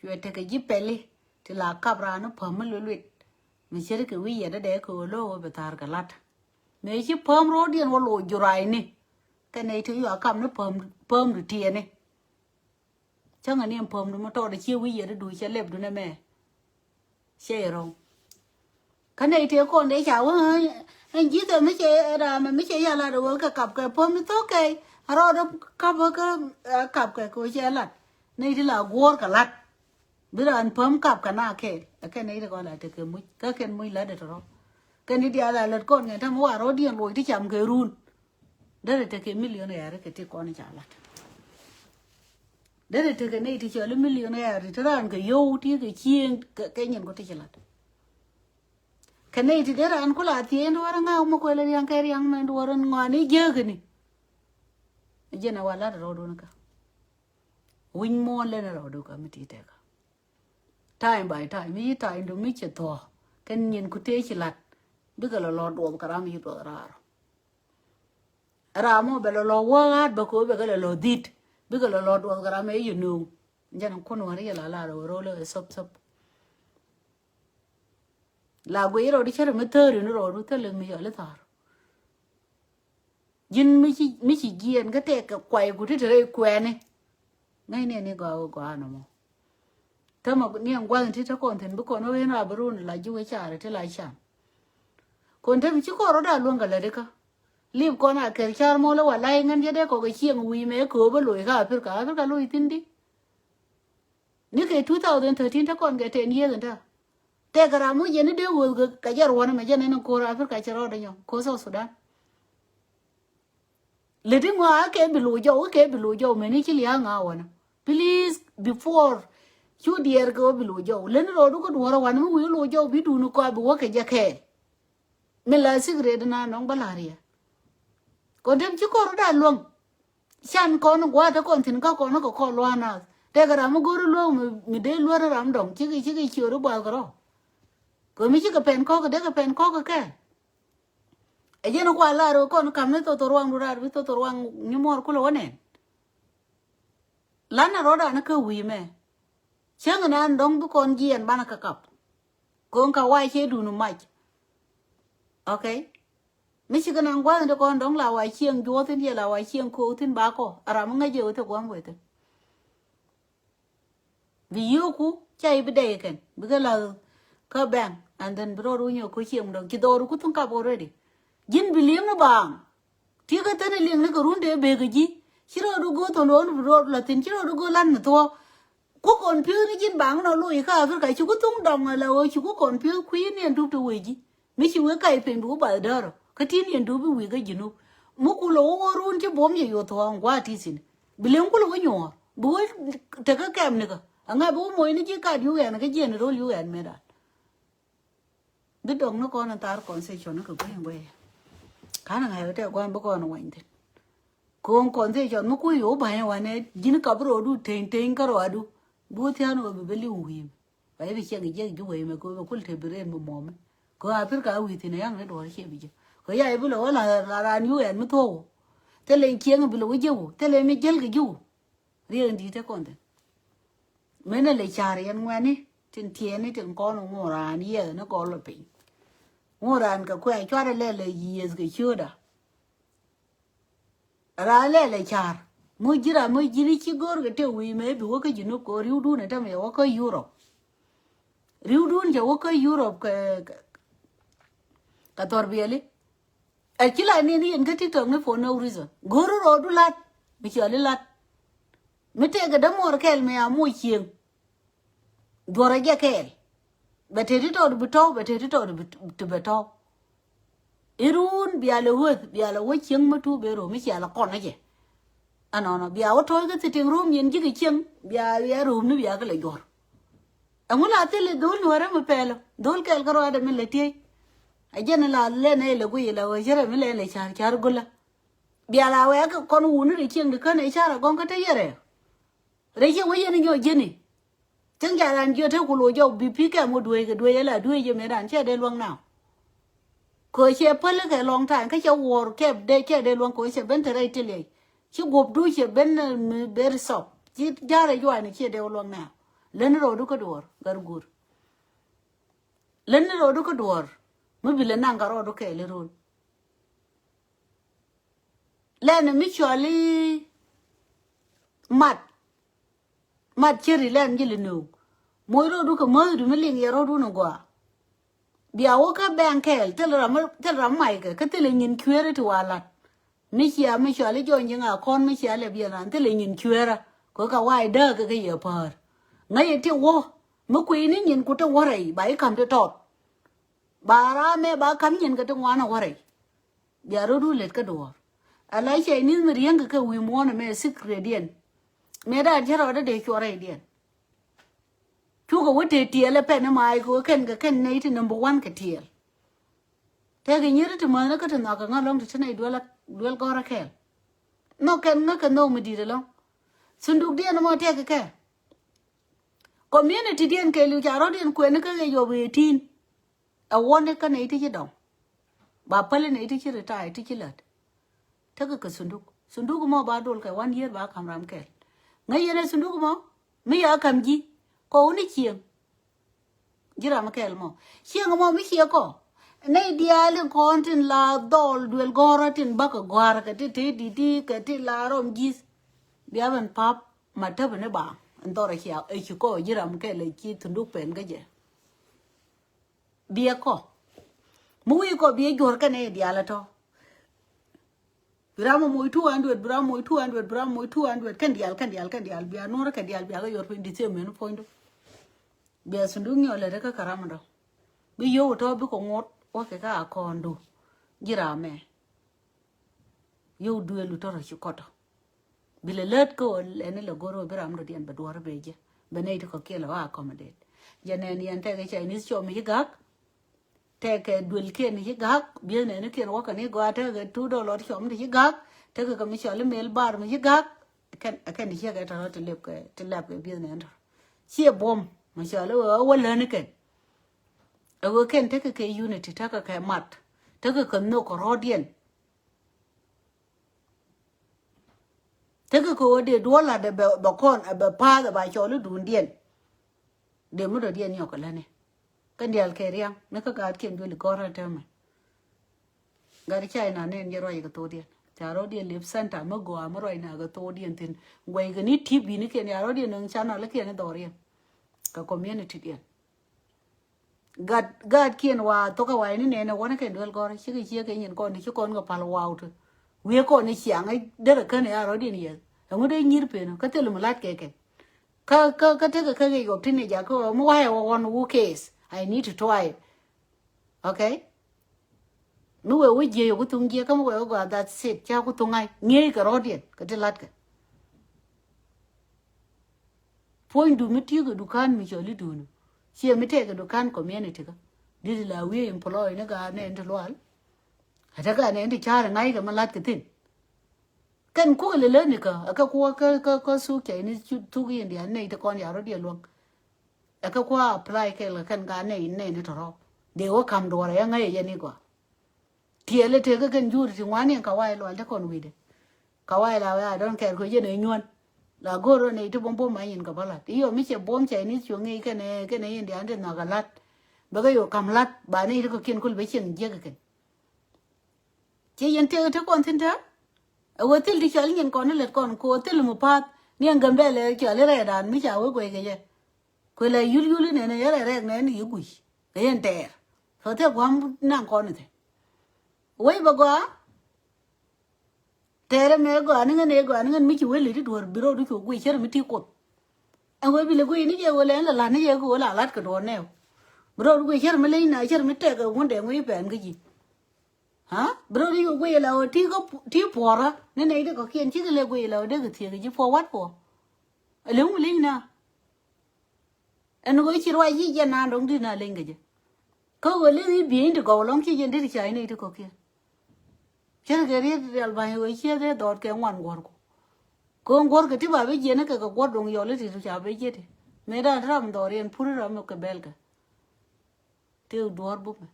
Cuɛ tekɛ ji̱ pɛli ti la kap raan ni päm mi luet luet. Mi ce̱tkɛ wi̱i̱ yɛt dee kɛ ɣöö lo̱k ɣöö bi tha̱a̱r kɛ la̱t. Mëë ci päm ro̱o̱diɛn wä loc juray ni. Kɛ nɛy ti yua kap ni päm päm ti tiɛɛni. Cäŋɛ ni ɛn päm du mi tɔɔt ɛ ciɛ wi̱i̱ yɛt du cɛ lɛp du nɛ mɛ. Cɛ yɛ rɔ̱ŋ. Kä nɛy tëë kɔn dee ca wä ɛn ji̱thɛ mi cɛ ram mi cɛ yala dee wä kɛ kap kɛ päm ni thok kɛ a rɔɔdɛ kap kä kap kɛ kɛ wä cɛ lat. Nɛy ti la guɔ̱ɔ̱r kɛ lat. Bi raan päm kap kɛ na kɛɛl ɛ kɛn nɛy ti kɔn la tekɛ muc kä kɛn muc lat dee tɔrɔ. Kɛn ni diaal la lät kɔn kɛn ta̱mɛ wa rɔɔdiɛn luɔc ti cam kɛ run. Derɛ tekɛ million yɛɛr kɛ ti kɔn ca lat. Derɛ tekɛ nɛy ti cɔl i̱ million yɛɛr ti raan kɛ yio̱w ti kɛ cieŋ kɛ nyin ku ti ci lat. Kɛ nɛy ti derɛ an kula thiee in duɔrɛ ŋa̱a̱k mi kuɛl riaŋ kɛ riaŋ mɛ in duɔrɛ ŋɔani jiääkɛ ni. Jɛn ɛ wa lat rɔɔdun kä wi̱ny muɔ̱ɔ̱n lɛn rɔɔdu kä mi ti tɛkä. Time by time mi ci time du mi cɛ thuɔ̱ɔ̱ kɛn nyin ku tëë ci lat. Bikɛ lɔ lɔ duɔth kɛ ram mi ci duɔth raar. Ram mɔ bɛ lɔ lɔ wä ɣa̱a̱t bɛ ko̱ bɛ kɛ lɔ lɔ dhit. Bikɛ lɔ lɔ duɔth kɛ ram mi ci nuŋ. Jɛn kun wä ri yɛ la lar wä ro̱l ɛ thop thop. La guiy rɔɔdu cärɛ mi thääri ni rɔɔdu thäli mi yɔli tha̱a̱r. Ji̱n mi ci mi ci jiɛɛn kä tɛk kɛ kuay ku ti te rɛy kuɛɛni. Ŋäcni ni gɔaa wä gɔaa nɔmɔ. Tämɛ ni ɛn gua̱th ti te kɔn thi̱n bi kɔn wä ɣän rap run la ji̱ wä carɛ ti la cam. Kɔn te mi ci kɔn rɔ da luäŋ kɛ lätdi kä. Lip kɔn a kɛr car mɔl ɛ wa la̱y ŋän jɛ dee kɔk ɛ cieŋ wi̱i̱ mɛ kööp ɛ loc kä Africa, Africa loc thi̱n di. Ni kɛ two thousand thirteen te kɔn kɛ ten years in te. Tɛkɛ ram mi jɛn ni dee ɣöth kɛ jɛ ruɔ̱n ɛmɛ jɛn ɛn ko̱r Africa cɛ rɔɔdɛ nyɔ ko̱r South Sudan. Leti ŋɔaa kɛ bi loc jɔw kɛ bi loc jɔw mɛni ci lia̱a̱ ŋa̱a̱ wanɛ. Please before cu diɛɛr kɛ wä bi loc jɔw leni rɔɔdu kä duɔ̱ɔ̱rä wanɛ mi wi̱i̱ loc jɔw bi duuni kɔaa bi wä kɛ jɛ kɛɛl. Mi la secret na nɔŋ bä la̱r yɛ. Kɔn tem ci kɔr da luäŋ. Can kɔn gua̱a̱th te kɔn thi̱n kä kɔn kɛ kɔn lua̱a̱n naath. Tɛkɛ ram mi go̱o̱r luäŋ mi, mi dee luäär ram dɔ̱ŋ. Cikɛ, cikɛ ciööri buath kɛ rɔ. Kɛ mi cikɛ pɛn kɔk, dee kɛ pɛn kɔk kɛ kɛ. Ɛ jɛn kua lar kɔn kam ni thoth ruaŋ du raar bi thoth ruaŋ ni muɔr kulɛ wä nɛn. Lan a rɔdan kä wi̱i̱ mɛ. Cäŋ nan dɔ̱ŋ bi kɔn jiɛn banɛ kä kap. Ko̱ŋ ka wac cɛ dun mac. Okay. Mi cikɛ nan gua̱th ni kɔn dɔ̱ŋ la wac cieŋ juɔth in yɛ la wac cieŋ ko̱o̱k thin ba kɔ. A ram mi ŋäc jɛ wä thɛ gua̱m wethin. Bi yio̱o̱ku ca i̱ bi dɛy kɛn bikɛ la̱th kä bank and then bi rɔɔd wä nyɔk ko̱ cieŋ dɔ̱ŋ ci dhɔɔru ku thun kap already. Ji̱n bi li̱eŋ ni baaŋ. Ti kä thäni liŋ ni kɛ run dee bekɛ ji̱. Ci rɔɔdu go̱o̱th thon luɔ̱ɔ̱n bi rɔɔdu la thi̱n ci rɔɔdu go̱o̱th lan mi thuɔ̱ɔ̱. Ku confuse ni ji̱n baŋ nɔ loc kä Africa ci ku thuŋ dɔŋ ala ɣöö ci ku confuse kui̱ ni ɛn dup ti wee ji̱. Mi ci wee kac piny bi ku bath däärä kä ti ni ɛn dup bi wi̱i̱ kä ji̱ nup. Mi ku lɔ wä wä run ci buɔ̱m yɛ yoth thuɔ̱ɔ̱ŋ gua̱a̱ ti thi̱n. Bi liŋ ku lɔ wä nyuɔ̱ɔ̱r bi wä tekä kɛm nikä. Aŋa bi wä moc ni ji̱ kat yuk ɛn kä jiɛn ro̱l yuk ɛn metdan. Bi dɔŋ ni kɔn in thar constitution ni kɛ guey in guey. Ka̱n in ŋa̱c wä tɛ gua̱n bi kɔn in wany thin. Ko̱o̱ŋ constitution mi kui̱ yo̱o̱ ba̱ny wanɛ ji̱n kap rɔɔdu teny teny kä rɔɔdu. Bi wä thia̱a̱n wä bi bi li̱w wi̱i̱m. Ba i̱ bi ciɛŋ jiɛk ji̱ wee mɛ ko̱o̱ŋ bɛ kul te bi rɛn bi muɔ̱mɛ. Ko̱o̱ŋ a pir ka wi̱i̱ thi̱n a yaŋ ni duɔ̱ɔ̱r ciɛ bi ji̱. Ko̱o̱ŋ ya i̱ bi lɛ wä la la raan yuk ɛn mi thuɔ̱k wä. Thilɛ in ciɛŋ bi lɛ wä ji̱ wä thilɛ in mi jiäl kɛ ji̱ wä. Riɛk in di̱i̱t te kɔn thi̱n. Mënɛ lɛ ca̱r yɛn ŋuɛ̈ni tin tiɛɛni tin kɔn ŋuɔ̱ raan yɛth ni gɔl lɔ piny. Ŋuɔ̱ raan kɛ kuɛ cuarɛ lɛ lɛ yiëth kɛ ciötdä. Raan lɛ lɛ ca̱r. Muc ji̱ ram muc ji̱ ni ci go̱o̱r kɛ te wi̱i̱ mëë bi wä kä Junub kɛ ri̱wdun ɛ tämɛ wä kä Europe. Ri̱wdun cɛ wä kä Europe kɛ, kɛ, kɛ thɔr biɛli. Ɛ ci la ni ni yɛn kä TikTok ni for no reason. Go̱o̱r rɔɔdu lat mi cɔl ilat. Mi tëëkɛ dämuɔr kɛl mi a moc cieŋ. Duɔrɛ jɛ kɛɛl. Bɛ te ti tɔɔt bi tɔ̱w bɛ te ti tɔɔt bi, ti bɛ tɔ̱w. Irun bia lɛ weth bia lɛ wä cieŋ mi tup ben rom mi cia lɛ kɔn ni jɛ. Ɛnɔnɔ bia wä tɔ̱ɔ̱c kä sitting room yɛn ji̱ kɛ cieŋ bia yɛ rom ni bia kɛ lɛ juɔ̱r. Ɛŋu la thil i̱ dhol nuɔ̱ɔ̱rä mi pɛl ɔ dhol kɛl kä ruaadɛ mi lɛ tiey. A jɛn la lɛn ɛ lɛ guiy la wee cärɛ mi lɛn lɛ ca̱r ca̱r gulä. Bia la wɛɛk kɔn wuni ri cieŋ di kän ɛ ca̱r a gɔŋ kä te yɛrɛ. Rɛy ciɛ wä yɛn inyɔ ji̱ni. Cäŋ ca ran jiöt te ku loc jɔk bi pi̱i̱ kɛm wä dueec kɛ dueec ala dueec jɛ mëë ran cɛ dee luäŋ na. Kɛ cɛ päl kɛ long time kä cɛ wuɔr kɛp dee cɛ dee luäŋ kɛ cɛ ben te rɛy ti liɛc. Ci guɔpdu cɛ ben mi ber thɔp ci ja̱rɛ juaani cɛ dee wä luäŋ na. Leni rɔɔdu kä duɔ̱ɔ̱r gat guur. Leni rɔɔdu kä duɔ̱ɔ̱r mi bi lɛ naŋ gat rɔɔdu kɛɛli ro̱l. Lɛn mi cuali mat. Mat ceri lɛn jili nööŋ. Moc rɔɔdu kɛ mäthdu mi liŋ yɛ rɔɔdu ni gɔaa. Bia wä kä bɛŋ kɛɛl thil ram, thil ram mackɛ kä thil nyin cueeri ti wa lat. Mi cia mi cuali jɔny jiŋ a kɔn mi cia lɛ biɛl ran thil nyin cueerä. Kɛ ka wac dääk kɛ kɛ yɛ päär. Ŋäc ti wä mi kui̱ni nyin ku ti wä rɛy ba i̱ ka̱m ti tɔt. Ba ram mɛ ba ka̱m nyin kɛ ti ŋuan a wä rɛy. Bia rot wä let kä duɔ̱ɔ̱r. Ala Chinese mi riäŋ kɛ kɛ wi̱i̱ muɔ̱ɔ̱n ɛmɛ secret diɛn. Mëë da̱a̱n cä rɔɔdä dee cuɔrɛ idiɛn. Cukɛ wä tëë tiɛɛl ɛ pɛn ɛ mac kɛ wä kɛn kɛ kɛn nɛy ti number one kɛ tiɛɛl. Tëëkɛ nyier ti mäthni kä ti nhɔakɛ ŋä lɔ̱ŋ ti ti nɛy duel, duel gɔ̱rä kɛɛl. Nhɔk kɛn ŋä kɛ nhɔk mi di̱i̱t ɛlɔ̱ŋ. Sunduk diɛn ɛmɔ tëëkɛ kɛ. Community diɛn kɛ liw ca rɔ̱diɛn kuɛni kä kɛ yop ëë ti̱i̱n. Ɛ wuɔ̱ni kä nɛy ti ci dɔ̱ŋ. Ba päli nɛy ti ci retire ti ci lät. Tekɛ kɛ sunduk. Sunduk mɔ ba dol kɛ one year ba ka̱m ram kɛl. Ŋäc yɛn ɛ sunduk mɔ mi ya ka̱m ji̱. Kɔw ni cieŋ. Ji̱ ram kɛl mɔ cieŋ mɔ mi ciɛ kɔ. Nɛy diaal in kɔn tin la dhɔl duel gɔ̱rä tin bäkɛ gɔ̱a̱r kɛ ti te di̱t ti kɛ ti la rɔm ji̱th. Bia ben pap ma täpɛ ni ba in dhɔr ɛ cia ɛ ci kɔ ji̱ ram kɛl ɛ ci sunduk pɛn kä jɛ. Biɛ kɔ. Mi wi̱i̱ kɔ biɛ juɔ̱r kɛn ɛ diaal ɛ tɔ. Bi ram moc two hundred, bi ram moc two hundred, bi ram moc two hundred kɛn diaal, kɛn diaal, kɛn diaal bia nuɔ̱rä kɛn diaal bia kɛ yuɔr piny di thiek mɛn puɔ̱nydu. Bia sunduk nyɔk lät kä karam dɔ. Bi yio̱w tɔ bikɛ ŋot wä kɛ kä akɔɔndu. Ji̱ ram mɛ. Yio̱w duëëlu tɔ rɔ ci kɔtɔ. Bi lɛ lät kä ɣöö ɛn ilɛ go̱r ɣöö bi ram dɔ̱diɛn bɛ duɔ̱ɔ̱r ben jɛ. Bɛ nɛy ti kɔ̱kiɛn lɛ wä accommodate. Jɛ nɛn yɛn tɛkɛ Chinese cɔm mi ci gak. Tɛkɛ duëlkiɛn ti ci gak, business ni kiɛn wäkɛ ni gɔaa, tɛkɛ two dollar cɔm ti ci gak, tɛkɛ kɛ mi cɔl i̱ mel bar mi ci gak. Kɛn, kɛn ti ciek ɛ tɔ̱tɔ̱ ti lɛp kɛ, ti lɛp kɛ business ni tɔ̱. Ciɛ buɔ̱m mi cɔl i̱ wä, wä läni kɛn. Ɛ wä kɛn tɛkɛ kɛ unity, tɛkɛ kɛ mat, tɛkɛ kɛ nhök kɛ rɔ̱diɛn. Tekɛ kɛ ɣöö dee duɔ̱ɔ̱r lat ɛ bɛ, bɛ kɔn ɛ bɛ pa̱a̱th ɛ ba cɔl i̱ duundiɛn. Dee mi dɔ̱diɛn nyɔk kɛ lätni. Kɛn diaal kɛ ria̱ŋ ni kä gaatkiɛn duëli gɔ̱rä täämɛ. Gat China nɛn jɛ ruac kɛ thokdiɛn. Ca rɔ̱diɛn lip center mi gɔaa mi ruacnɛ kɛ thokdiɛn thi̱n. Guɛy kɛ ni T V ni kiɛn ya rɔ̱diɛn nöŋ channel kiɛn i̱ dhɔriɛn kɛ community diɛn. Gat, gat kiɛn wa thok a wa ini nɛnɛ wani kɛn duel gɔrɛ cikɛ ciɛ kɛ nyin kɔn di ci kɔn kɛ pal wa wut. Wiɛ kɔn ni ciaŋ derɛ kän ya rɔdin yɛ. Ɛŋu dee nyir pen kä thil mi lat kɛ kɛ. Kä, kä, kä tekɛ kä kɛ yɔp tin ni ja kä mi wa yɛ wa wan wu case. I need to try. Okay? Mi wee wä jiɛ yɛ ku thuŋ jiɛ kä mi wee wä gɔaa, that's it. Ca ku thuŋ ay ŋiey kɛ rɔdiɛn kɛ ti lat kɛ. Puɔ̱nydu mi ti̱i̱ kɛ dukan mi cɔl i̱ duunu. Ciɛ mi tɛk kɛ dukan community kä. Dit la wi̱i̱ employ ni gaa nɛn ti lual. Ɛ te gaa nɛn ti ca̱r ɛ ŋa̱c kɛ mi la̱t kɛ thi̱n. Kɛn kukɛ lɛ lätni kä ɛ kɛ kuɔ kä, kä, kä thuk cɛ ni thuk India nɛy ti kɔn ya rɔ̱diɛn luäŋ. Ɛ kɛ kuɔ apply kɛ lɛ kɛn gaa nɛy, nɛy ni tɔ̱rɔ̱. Dee wä ka̱m duɔ̱ɔ̱r ɛ ŋa̱c ɛ yɛn i̱ gɔaa. Tiɛɛl i̱ tëë kä kɛn juri ti ŋuan in kawaii lual te kɔn wi̱cdɛ. Kawaii la wee, I don't care kɛ jɛn ɛ nyuɔ̱n. La go̱o̱r rɔ nɛy ti buɔ̱m buɔ̱m ma nyin kɛ bä la̱t. I̱ yɔ mi cɛ buɔ̱m cɛ ni cuŋ i̱ kɛn ɛ, kɛn ɛ India ti nhɔak ɛ la̱t. Bɛ kɛ yɔ ka̱m la̱t ba nɛy ti kɔ̱kiɛn kul bɛ cieŋ jiäk kɛ kɛn. Ciɛ yɛn tëë kä te kɔn thi̱n tääk. Ɛ wee thil ti cɔal nyin kɔn i̱ lät kɔn ko thil mi pa̱a̱th ni ɛn Gambɛlɛ cɔal i̱ rɛɛdan mi ca wee guɛy kɛ jɛ. Kuɛ la yul yul inɛnɛ yɛrɛ rɛk nɛn i̱ guic kɛ yɛn tɛɛr. Tho thil gua̱a̱m naŋ kɔn i̱ thɛ. Wec bɛ gɔaa. Tɛɛrɛ mɛ gɔaa ni ŋän ɛ gɔaa ni ŋän mi ci weli ti duɔ̱r bi rɔɔdu cu guic cär mi ti kuoth. Ɛn wee bi lɛ guic ni jɛ weli ɛn la la̱t ni jɛ kɛ weli a la̱t kɛ duɔ̱r nɛɛw. Bi rɔɔdu guic cär mi leny na cär mi tɛk ɛ wundɛ ŋui̱ pɛn kä ji̱. Ha? Bi rɔɔdu cu guic la wä ti kä pu-, ti puɔ̱rä ni nɛy ti kɔ̱kiɛn cikɛ lɛ guic la wä dee kɛ thiek kɛ ji̱ puɔ̱r wat puɔ̱r. Ɛ leny mi leny na. Ɛn ɣöö ci ruac yic jɛ naan dɔ̱ŋ di̱t na leny kɛ jɛ. Kä ɣöö leny i̱ biey in ti gɔw lɔ̱ŋ ci jɛ di̱t ca in i̱ ti kɔ̱kiɛn. Cä kɛ riet rial ba̱ny ɣöö ciɛ dhɛ dhɔɔt kɛ ŋuan guɔ̱rku. Kɛ ɣöö guɔ̱rkɛ ti ba bi jiɛn kɛ kɛ guɔ̱r dɔ̱ŋ yɔl i̱ ti tu ca bi jiɛt i̱ mëë da̱a̱n ram dhɔɔr yɛn pur i̱ ram kɛ bɛl kɛ. Tëë duɔ̱ɔ̱r bumɛ.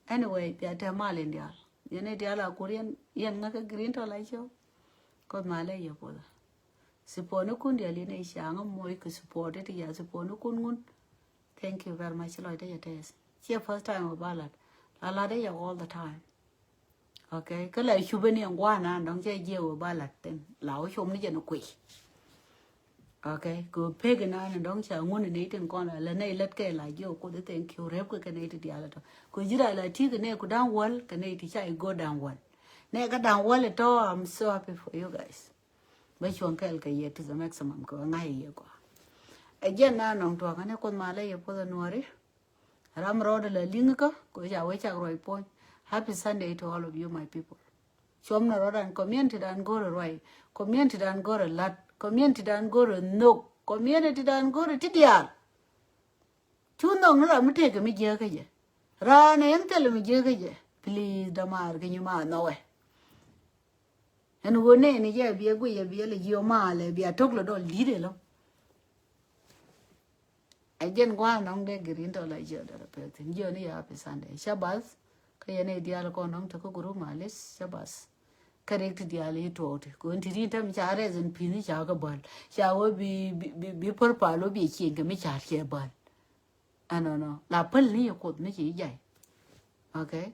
Anyway, bia tɛm mal in diaal. Yɛn i̱ diaal a kur yɛn, yɛn ŋäkä green tɔ la cio̱. Kuoth mal ɛ yɛ puɔth. Support ni kun diaal yɛn i̱ ca̱ŋ moc kɛ support i̱ ti ya support ni kun ŋun. Thank you very much. Lɔcdä yɛ tɛth. Ciɛ first time wä ba lat. La lat i̱ yɛ all the time. Okay, kä la cupä ni ɛn gua̱a̱r nan dɔ̱ŋ cɛ jiɛ wä ba lat thin la wä com ni jɛ ni kui̱. Okay, kɛ pek nan dɔ̱ŋ ca ŋun ni tin kɔn la la nɛy lät kɛ la jiɛ wä kuoth i̱ thank you rep kɛ kɛ nɛy ti diaal tɔ. Kɛ ji̱ ra la ti kɛ nɛy ku da̱ŋ wäl kɛ nɛy ti ca i̱ go̱o̱r da̱ŋ wäl. Nɛy kä da̱ŋ wäl tɔ, I'm so happy for you guys. Bä cuɔ̱ŋ kɛl kɛ yɛ to the maximum kɛ wä ŋa̱c yɛ kɔ. Ɛ jɛn nan nɔŋ tuɔ̱k ni kuoth malɛ yɛ puɔth ɛ nuɔri. Ram rɔɔdɛ la liŋ kä kɛ ca wee cak ruac puɔ̱ny. Happy Sunday to all of you, my people. Cuɔm na rɔɔdan community dan go̱rɛ ruac, community dan go̱rɛ lat, community dan go̱rɛ nhok, community dan go̱rɛ ti diaal. Cu nhok ni ram mi tëëkɛ mi jiäkä jɛ. Raan ɛ yɛn thilɛ mi jiäkä jɛ. Please dämaar kɛ nyi ma nhɔkɛ. Ɛn ɣöö nɛɛni jɛ biɛ guic ɛ biɛ lɛ jiɔ maalɛ biɛ tok lɛ dɔl di̱t ɛlɔ. Ɛ jɛn gua̱a̱r nɔŋ dee green tɔ la jiɔ dɔl ɛ pek thi̱n jiɔ ni yɛ happy Sunday. Cä bath kä yɛn ɛ diaal kɔn nɔŋ te kä group malis cä bath. Kä rik ti diaal i̱ tuɔɔk ti kɔn ti rin tɛm ca rɛth in pi̱n i̱ ca kä bäl ca wä bi, bi, bi, bi pär pal wä bi cieŋ kɛ mi car cɛ bäl. Ɛnɔnɔ la päl ni yɛ kuoth mi ci jay. Okay.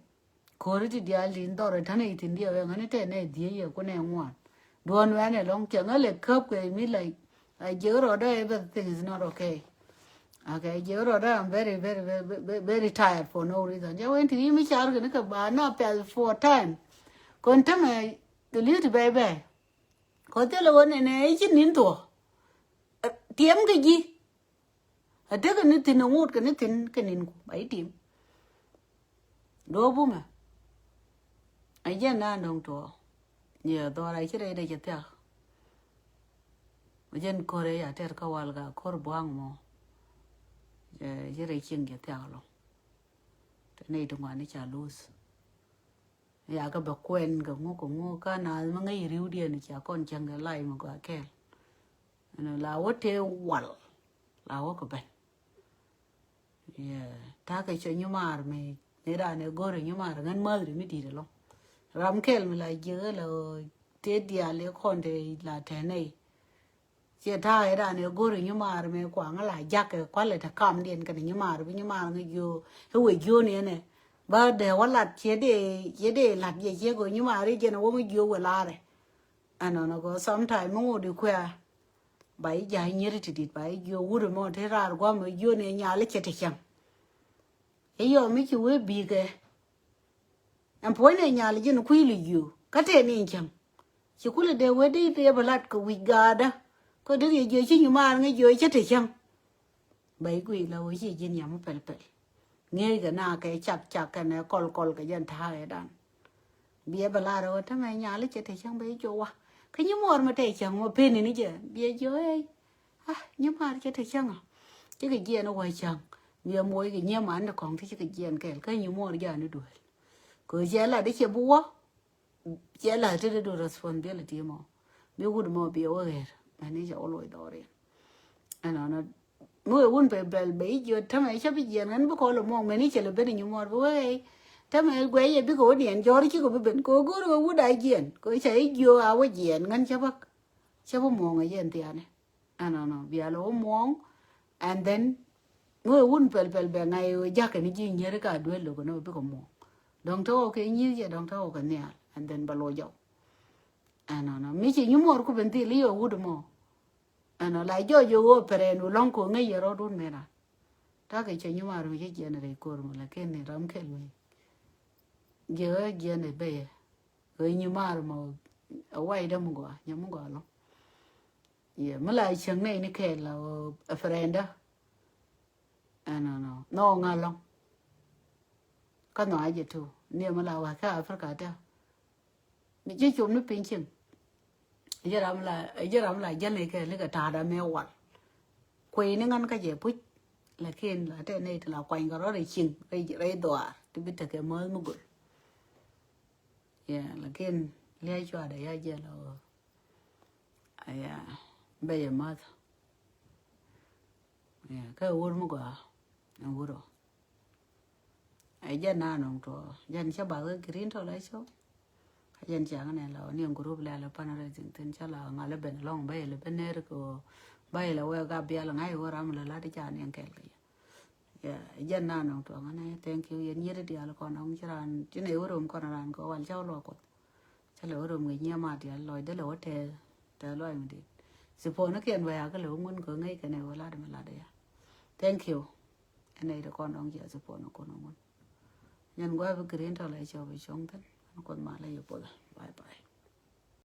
Ko̱ri ti diaal tin dhɔr ɛ tän ɛ ithin diɛ wɛ ŋäni tɛ nɛ dhiec yɛ ku nɛ ŋuan. Duɔ̱n wɛn ɛ lɔŋ cɛ ŋä lɛ käp kɛ mi like, a jiɛ rɔɔdä, everything is not okay. Okay, jiɛ rɔɔdä, I'm very, very, very, very, very tired for no reason. Jɛ wen ti mi car kɛ ni kɛ ba na pɛl for time. Kɔn tämɛ kɛ li̱th ti bɛy bɛy. Kɔ thilɛ wä nɛnɛ i̱ ci ni̱n thuɔ̱k. Tiɛm kɛ ji̱. A tekɛ ni thi̱n a ŋot kɛ ni thi̱n kɛ ni̱n ku ba i̱ tim. Duɔ̱ɔ̱p bumɛ. A jɛn na nɔŋ tuɔɔk. Yɛ dhɔra ci rɛy dɛ cɛ thiak. A jɛn ko̱r ɛ ya tɛr kä wal ka ko̱r buaŋ mɔ. Yɛ ci rɛy cieŋ cɛ thiak lɔ. Te nɛy ti ŋuan i̱ ca luth. Ya kɛ bɛ kuɛn kɛ ŋu kɛ ŋu ka naath mi ŋäc ri̱wdiɛn i̱ ca kɔn cäŋ kɛ lay mi gɔaa kɛɛl. Ɛnɔ la wä tëë wal la wä kɛ ben. Yeah. Ta̱a̱ kɛ cɛ nyumaar mi ni raan ɛ go̱r ɛ nyumaar ŋän mäthri mi di̱i̱t ɛlɔ̱ŋ. Ram kɛl mi la jiäk ɛ la tëë diaal ɛ kɔn te la tɛnɛ. Ciɛ ta̱a̱ ɛ raan ɛ go̱r ɛ nyumaar mi kuaŋ la jakä kualɛ te kamdiɛn kɛnɛ nyumaar bi nyumaar ŋä jiö. Ɛ wee jiö ni ɛnɛ ba dee wä lat ciɛ dee ciɛ dee lat yɛ ciɛ kɛ nyumaar i̱ jɛn ɛ wä ŋä jiö wee laarɛ. Ɛnɔnɔ kɛ sometime mi ŋot i̱ kuɛ ba i̱ ja̱ i̱ nyier i̱ ti di̱t ba i̱ jiö wut ɛmɔ te raar gua̱a̱m i̱ jiö ni nyal i̱ cɛ te cäŋ. I̱ yɔ mi ci wee bi̱i̱kɛ. Ɛn puɔ̱ny ni nyal i̱ ji̱n kui̱ li jiö kä te ni cäŋ. Ci kulɛ dee wee di dee bɛ lat kɛ wi̱c gaatdä. Kä dee riɛ jiö ci nyumaar ŋä jiö i̱ cɛ te cäŋ. Ba i̱ guic la wee ci ji̱n yam mi pɛl pɛl. Ŋi̱eec kɛ na kɛ cak cak kɛnɛ kɔl kɔl kɛ jɛn ta̱a̱ ɛ dan. Biɛ bɛ lar ɣöö tämɛ nyal i̱ cɛ te cäŋ bɛ i̱ jiɔ wa. Kä nyi muɔɔr mi te cäŋ mɔ pen in i̱ jɛ biɛ jiɔ ey. Ah, nyi maar cɛ te cäŋ ɔ. Cikɛ jiɛn i̱ wa cäŋ. Biɛ muɔc kɛ nyiɛ man ti kɔŋ ti cikɛ jiɛn kɛɛl kä nyi muɔɔr jani duel. Kɛ cɛ lat i̱ cɛ bi wä. Cɛ lat ti di du responsibility mɔ. Bi wut mɔ biɛ wä ɣer mɛn i̱ cɛ wä loc dhɔriɛn. Ɛnɔnɔ mi wee wun pɛl pɛl bɛ i̱ jiöt tämɛ cä bi jiɛn ɣän bi kɔl ɛmɔ mɛn i̱ cɛ lɛ ben i̱ nyi muɔr bi wee tämɛ guɛc yɛ bikɛ wä diɛn jɔr cikɛ bi ben kɛ wä go̱r kɛ wut a jiɛn kɛ wä ca i̱ jiö a wä jiɛn ɣän cä bäk. Cä bi muɔŋ ɛ yɛn thiaani. Ɛnɔnɔ bial ɛ wä muɔŋ. And then mi wee wun pɛl pɛl bɛ ŋa̱c ɛ wä jakä ni ji̱ nyier ka duel lo̱k ɛn wä bikɛ muɔŋ. Dɔ̱ŋ te wä kɛ nyier cɛ dɔ̱ŋ te wä kɛ nhial and then bɛ loc jɔw. Ɛnɔnɔ mi ci nyi muɔr ku ben thil i̱ yɛ wut ɛmɔ. Ɛnɔ la jɔɔc i̱ ɣöö pɛrɛn wä lɔ̱ŋ ko̱ ŋäc yɛ rɔɔdun mɛn ran. Ta̱kɛ cɛ nyumaar mi cä jiɛn rɛy ko̱r mɔ lakin ni ram kɛl wee. Jiɛ ɣä jiɛn ɛ bɛyɛ ɣä nyumaar mɔ. Ɛ wac däm gɔaa nyɛ mi gɔaa lɔ̱ŋ. Yɛ mi la cäŋ nɛy ni kɛɛl la ɣä ɛ pɛrɛndä. Ɛnɔnɔ nhɔk ŋa lɔ̱ŋ. Kä nhɔk a jɛ tu ni mi la wä kä Africa tɛ. Mi ji̱ cum ni piny cieŋ. Ji̱ ram la ji̱ ram la jäl ni kɛ likɛ ta̱a̱da mɛ wal. Kuey ni ŋän kä jɛ puc. Lakin la tɛ nɛy ti la kuany kɛ rɔ̱ rɛy cieŋ rɛy dhuaar ti bi tekɛ mäth mi göl. Yeah, lakin lia̱a̱ cuaadɛ ya jɛ la wä. Aya bɛ jɛ mäth. Yeah, kä wur mi gɔaa. Ɛn wur ɔ. Ɛ jɛn na nɔŋ tuɔ jɛn cä bath kä green tɔ la cɔ. Kä jɛn ciaŋ nɛ la ni group lɛ la fundraising thin cä la ŋa̱l ben lɔŋ bä ilɛ ben ner kɛ wä bä ilɛ wɛ gap bial ŋa̱c wä ram lɛ la ti ca ni kɛl kɛ jɛ. Yeah, ɛ jɛn na nɔŋ tuɔ ŋa̱n ɛ thank you yɛn yiet dial kɔn ɔŋ ci ran ci nɛ wä rom kɔn ran kɛ wal cä wä luɔ kuɔth. Cä lɛ wä rom kɛ nyiɛ ma dial lɔc dee lɛ wä tɛth tɛth lɔc mi dit. Ci puɔn ni kiɛn bɛ ya kä lɛ wä ŋun kɛ ŋäc kɛ nɛ wä lat mi lat ya. Thank you. Ɛn nɛy ti kɔn dɔ̱ŋ jiath ci puɔn ni kun ŋun. Nyɛn gua̱a̱ bi green tɔ lɛ cɔp i̱ cuɔ̱ŋ thi̱n. Ɛn kuoth mal lɛ yɛ puɔth. Bye bye.